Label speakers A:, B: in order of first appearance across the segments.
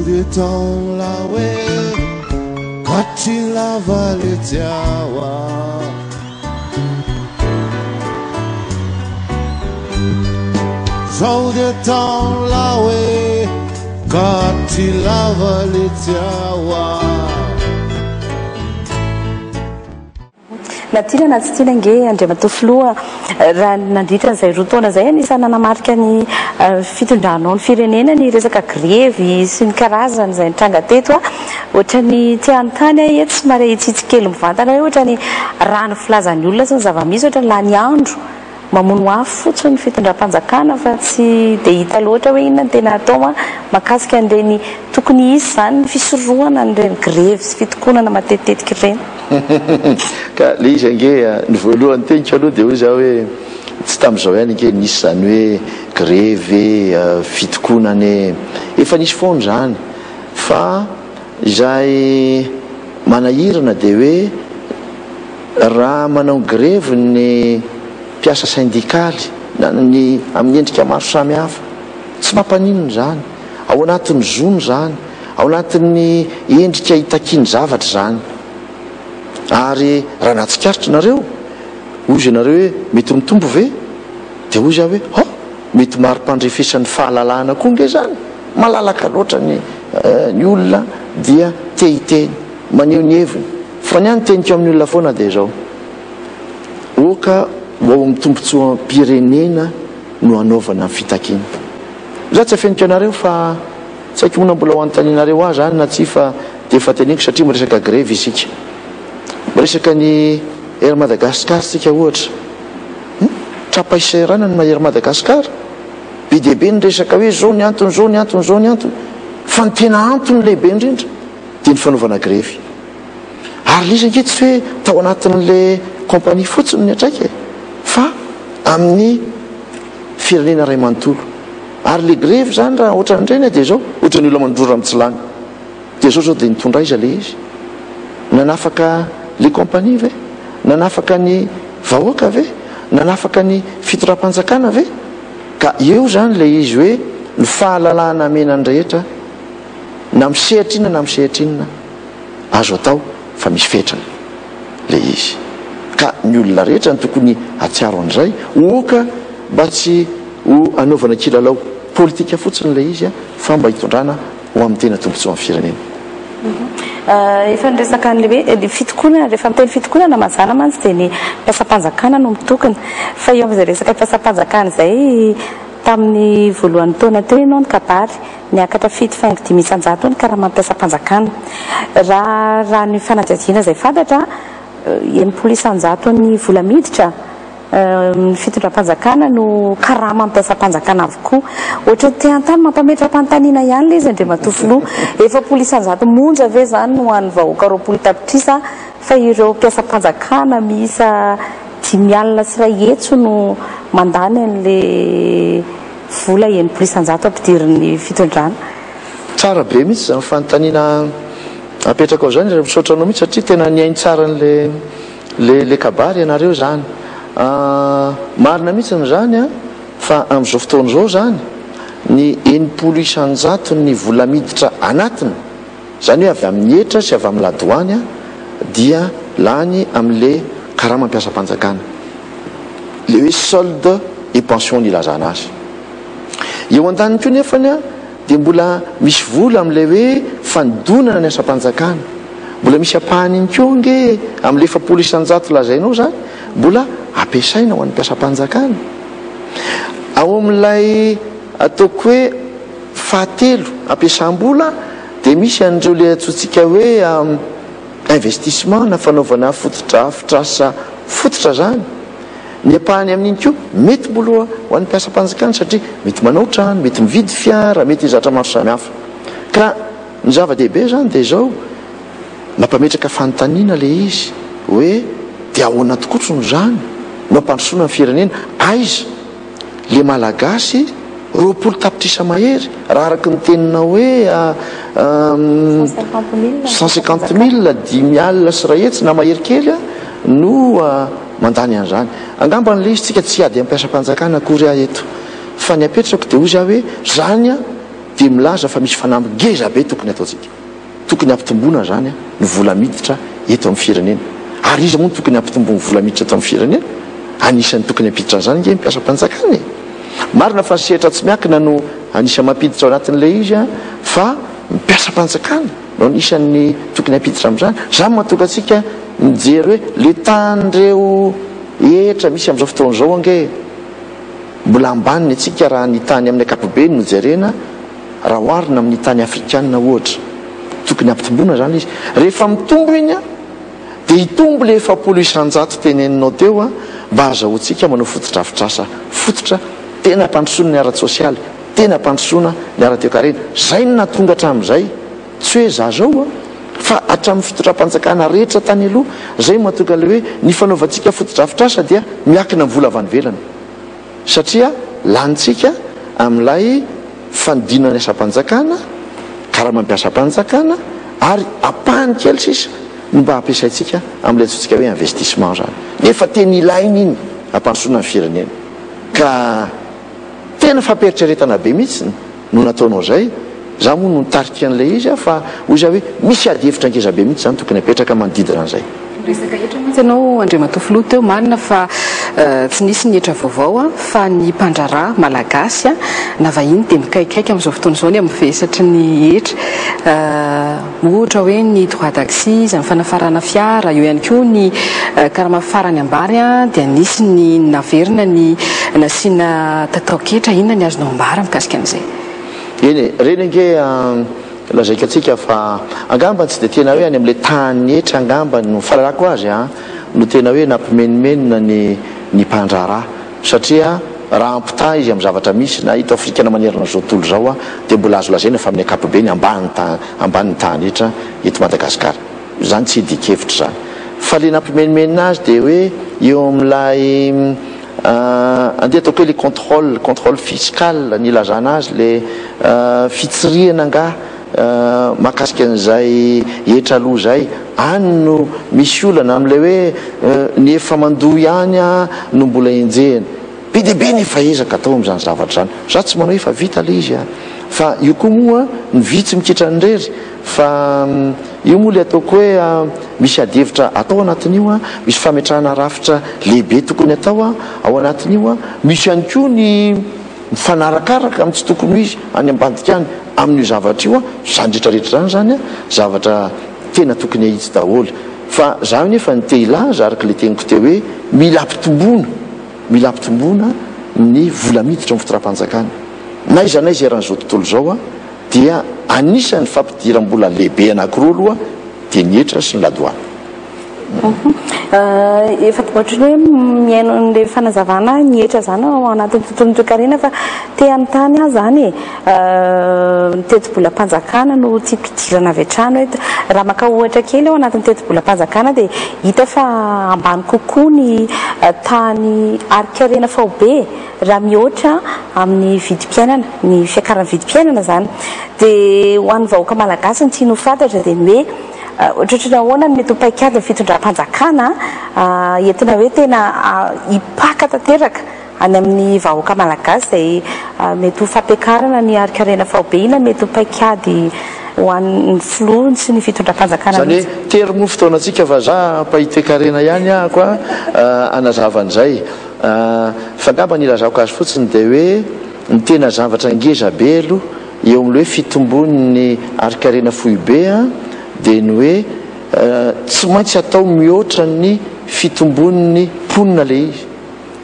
A: Sao dia taolawe Katrilava le tiawa. Sao dia taolawe Katrilava le tiawa.
B: Na tiana na tsy tiana ange Andriamatoa Filoha, raha nandritra an'izay 2 taona izay anisan'ny nanamarika ny fitondranao ny firenena ny resaka grevy sy ny karazany izay nitranga teto, ohatran'ny te hanontany aho eto somary ahitsitsy kely mivantana hoe ohatran'ny raha ny filazan'ny olona sy ny zava-misy ohatran'ny lany andro mamono afo fotsiny ny fitondram-panjakana fa tsy dia hita loatra hoe inona no tena atao mahakasika an'ireny tokony hisy izany ny fisorohana an'ireny grevy sy fitokonana matetitetika ireny.
C: Ka le izy ange ny voalohany teniko aloha dia hoy za hoe tsy tamin'izao ihany ange nisy izany hoe grevy e, fitokonana e, efa nisy foana izany fa izay manahirana dia hoe raha manao grevy ny mpiasa sendikaly na ny amin'ny endrika maro samihafa tsy mampaninona izany, ao anatin'ny zony izany, ao anatin'ny endrika itakiany zavatra izany. Ary raha nahatsikaritra nareo, hozy ianareo hoe mety mitombo ve? Dia hozy aho hoe oh, mety mari-pandrefesan'ny fahalalahana koa nge izany, malalaka loatra ny ny olona dia te hiteny, maneho ny heviny. Fa ny ahy ny teniko amin'ny olona foana dia izao, oka ho ao amin'ny tombontsoam-pirenena no hanaovana ny fitakiana. Izaho tsy afeniko anareo fa tsy haiko moa na mbola ho anontanianareo ahy izany na tsia fa dia efa teneniko satria miresaka grevy isika. Miresaka ny Air Madagascar isika ohatra. Hum? Tra-paiserana ny Air Madagascar. Be dia be ny resaka hoe izao ny antony, izao ny antony, izao ny antony. Fa ny tena antony lehibe indrindra dia ny fanaovana grevy. Ary ilay izy ange tsy hoe tao anatin'ilay compagnie fotsiny no niantraika e, fa amin'ny firenena iray manontolo. Ary ilay grevy izany raha ohatran'ireny dia izao, ohatran'ny olona mandrora mitsilany. Dia izao izao dia nitondra aiza ilay izy? Nanafaka ilay compagnie ve? Nanafaka ny vahoaka ve? Nanafaka ny fitondram-panjakana ve? Ka eo izany ilay izy hoe ny fahalalahana amena ny rehetra na misehatra inona na misehatra inona azo atao fa misy fetrany ilay izy. Ka ny olona rehetra no tokony hahatsiaro an'izay, oka mba tsy ho anaovana kilalao politika fotsiny ilay izy fa mba hitondrana ho amin'ny tena tombontsoan'ny firenena.
B: Efa niresaka an'ilay hoe ny fitokonana, rehefa miteny fitokonana mazàna mantsy dia ny mpiasam-panjakana no mitokona. Fa eo amin'izay resaka mpiasam-panjakana izay, tamin'ny voalohan'ny taona teo ianao nikabary, niakatra 7,5% ny karaman'ny mpiasam-panjakana. Raha raha ny fanadihadiana izay fantatra, 60% ny vola miditra ny fitondram-panjakana no karaman'ny mpiasam-panjakana avokoa. Ohatran'ny te hanontany, mampametra-panontaniana ihany ilay izy Andriamatoa Filoha. 40% monja ve izany no an'ny vahoaka 20 tapitrisa fa ireo mpiasam-panjakana miisa 105 no mandany an'ilay vola 60% ampidirin'ny fitondrana?
C: Tsara be mihitsy izany fanontaniana apetrakao izany ary misaotra anao mihitsy satria tena nihaino tsara an'ilay Le le kabary ianareo zany ah marina mihitsiny zany an fa amin'izao fotoana izao zany ny 60 isan-jato ny vola miditra anatiny zany hoe avy amin'ny hetra sy avy amin'ny ladoany an dia lany amin'le karama mpiasam-panjakana le hoe solde et pension ny ilazana azy eo andaniny koa nefany an dia mbola misy vola amin'ilay hoe fanodonana ny asam-panjakana. Mbola misy ampahany iny koa ange amin'ilay 40% lazainao izany mbola ampiasaina ho an'ny mpiasam-panjakana. Ao amin'ilay ataoko hoe fahatelo ampiasam-bola dia misy an'ireo ilay antsointsika hoe investissement na fanaovana fotodrafitrasa fototra izany. Ny ampahany amin'iny koa mety mbola ho an'ny mpiasam-panjakana satria mety manao trano, mety mividy fiara, mety zavatra maro samihafa. Ka ny zava-dehibe izany dia izao, mampametraka fanontaniana ilay izy hoe dia ahoana tokoa trony izany no hampandrosoana ny firenena? Aiza le Malagasy 20 tapitrisa mahery raha araka ny teninao hoe 150 mille, 105 100 na mahery kely no mandany an'izany. Angamba ilay izy tsika tsy hiady amin'ny mpiasam-panjakana akory aho eto fa ny apetrako dia hozy aho hoe zany an! dia milaza fa misy fanamby ngeza be tokony ataontsika. Tokony hampitomboana izany ny vola miditra eto amin'ny firenena. Ary iza moa no tokony hampitombo ny vola miditra eto amin'ny firenena? Anisan'ny tokony hampiditra an'izany ange ny mpiasam-panjakana e! Marina fa ny sehatra tsy miankina no anisan'ny mampiditra ao anatin'ilay izy fa ny mpiasam-panjakana no anisan'ny tokony hampiditra amin'izany. Izany no mahatonga antsika mijery hoe ilay tahan'ireo hetra misy amin'izao fotoana izao ange mbola ambany ny antsika raha ny tany amin'ny ankapobeny no jerena. Raha oharina amin'ny tany afrikana ohatra, tokony hampitomboina izany izy. Rehefa mitombo iny dia hitombo ilay 40% teneninao teo mba hahazahoantsika manao fotodrafitrasa fototra tena hampandrosoana ny ara-tsosialy, tena hampandrosoana ny ara-toekarena. Izay no nahatonga hatramin'izay, tsy hoe za zao fa hatramin'ny fitondram-panjakana rehetra tany aloha, izay no mahatonga ilay hoe ny fanaovantsika fotodrafitrasa dia miankina amin'ny vola avy any ivelany. Satria lanintsika amin'ilay fanodinana ny asam-panjakana, karamam-piasam-panjakana ary ampahany kely sisa no mba ampiasaintsika amin'ilay antsointsika hoe investissement izany. Nefa tena ilaina iny hampandrosoana ny firenena. Ka tena fampieritreretana be mihitsy no nataonao izay. Izaho moa no nitarika an'ilay izy fa hoy izaho hoe misy ady hevitra ngeza be mihitsy izany tokony hapetraka manodidina an'izay.
D: Niresaka hetra mantsy ianao Andriamatoa Filoha teo, marina fa tsy nisy ny hetra vaovao fa ny mpandraharaha malagasy na vahiny dia mikaikaika amin'izao fotoana izao ny amin'ny vesatry ny hetra. Ohatra hoe ny droit d'accise, ny fanafarana fiara, eo ihany koa ny karama farany ambany dia nisy ny naverina ny nasiana tataon-ketra, inona ny azonao ambara mikasika an'izay?
C: Eny e, ireny ange lazaiko antsika fa angamba tsy dia tena hoe any amin'ilay tahan'ny hetra angamba no fahalalako azy an, no tena hoe nampimenomenona ny ny mpandraharaha satria raha ampitaha izy amin'ny zavatra misy na eto Afrika na manerana izao tontolo izao dia mbola azo lazaina fa amin'ny ankapobeny ambany taha ambany ny tahan'ny hetra eto Madagasikara. Izany tsy idian-kevitra izany. Fa ilay nampimenomenona azy dia hoe eo amin'ilay Andeha ataoko hoe le contrôle, contrôle fiscal ny ilazana azy, le fitsirihana angaha mahakasika an'izay hetra aloa izay, any no misy olana amin'ilay hoe ny efa mandoa ihany no mbola enjehina. Be dia be nefa ezaka atao amin'izany zavatra izany. Za tsy manao hoe efa vita ilay izy an! Fa io koa moa ny vitsy mikitrany irery fa io moa ilay ataoko hoe misy adihevitra atao anatin'io, misy fametrahana rafitra lehibe tokony atao ao anatin'io, misy ihany koa ny mifanarakaraka amin'ny tsy tokony ho izy any ambadika any amin'io zavatra io, izany rehetra rehetra izany izany zavatra tena tokony hahitsy daholo. Fa za anefa ny te hilaza araka ilay teniko teo hoe mila ampitomboana, mila ampitomboana ny vola miditra ao amin'ny fitondram-panjakana. N'aiza n'aiza eran'izao tontolo izao dia anisan'ny fampidiram-bola lehibe anankiroa aloha dia ny hetra sy ny ladoany.
B: Efa ohatran'ny hoe mihaino an'ilay fanazavana ny hetra izany ao anatin'ny tontolon'ny toekarena fa te hanontany aho izany e, ny tetibolam-panjakana no tiako hidirana avy hatrany hoe raha maka ohatra kely ao anatin'ny tetibolam-panjakana dia hita fa ambany kokoa ny tahan'ny harin-karena faobe Raha mihoatra amin'ny vidim-piainana, ny fiakaran'ny vidim-piainana izany, dia ho an'ny vahoaka malagasy ny tiany ho fantatra dia ny hoe ohatrohatry ny ahoana no mety ho paikadin'ny fitondram-panjakana entina hoe tena hipaka tanteraka any amin'ny vahoaka malagasy izay mety ho fampiakarana ny harin-karena faobe, inona no mety ho paikady ho an'ny filoha sy ny fitondram-panjakana
C: Izany
B: mihitsy?
C: hoe tery moa fotoanantsika fa za mpahay toekarena ihany ahako hanazava an'izay. Fa angamba ny ilazako azy fotsiny dia hoe ny tena zavatra ngeza be aloha eo amin'ilay hoe fitombon'ny harinkarena foibe dia ny hoe tsy maintsy atao mihoatra ny fitombon'ny mponina ilay izy.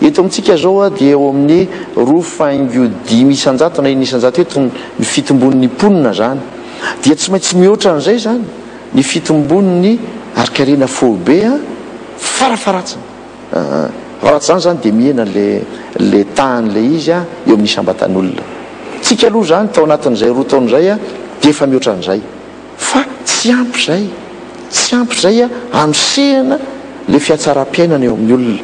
C: Eto amintsika izao dia eo amin'ny 2.5% na 6% eto ny fitombon'ny mponina izany. Dia tsy maintsy mihoatra an'izay izany ny fitombon'ny harinkarena foibe farafaharatsiny. Raha tsy izany izany dia mihena le le tahan'ilay izy eo amin'ny isam-batan'olona. Tsika aloha izany tao anatin'izay roa taona izay dia efa mihoatra an'izay. Fa tsy ampy izay. Tsy ampy izay hanosehana le fihatsaram-piainana eo amin'ny olona.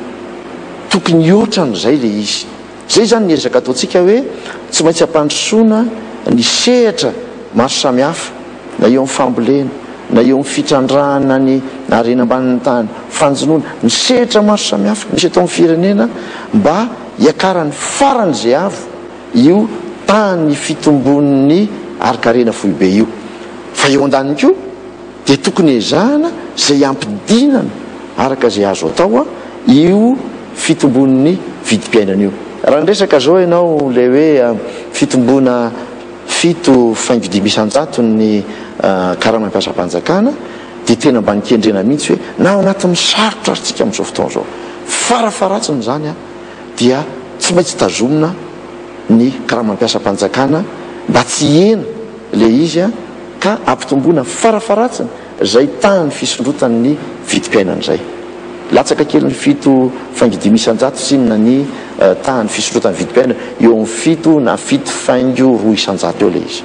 C: Tokony hihoatra an'izay le izy. Izay izany ny ezaka ataontsika hoe tsy maintsy ampandrosoana ny sehatra maro samihafa na eo amin'ny fambolena, na eo amin'ny fitrandrahana ny harena ambanin'ny tany, fanjonoana, ny sehatra maro samihafa misy eto amin'ny firenena mba hiakaran'ny faran'izay avo io. tahan'ny fitombon'ny harinkarena foibe io. Fa eo andaniny koa dia tokony ezahana izay hampidinana araka izay azo atao io fitombon'ny vidim-piainana io. Raha niresaka izao ianao ilay hoe fitomboana 7.5% ny karama mpiasam-panjakana dia tena mba nikendrena mihitsy hoe na ao anatin'ny sarotra ary tsika amin'izao fotoana izao, farafaharatsiny izany dia tsy maintsy tazomina ny karama mpiasam-panjakana mba tsy hihena ilay izy ka ampitomboina farafaharatsiny izay tahan'ny fisondrotan'ny vidim-piainana izay. Latsaka kelin'ny 7.5% tsinona ny tahan'ny fisondrotan'ny vidim-piainana, eo amin'ny 7 na 7.2% eo ilay izy.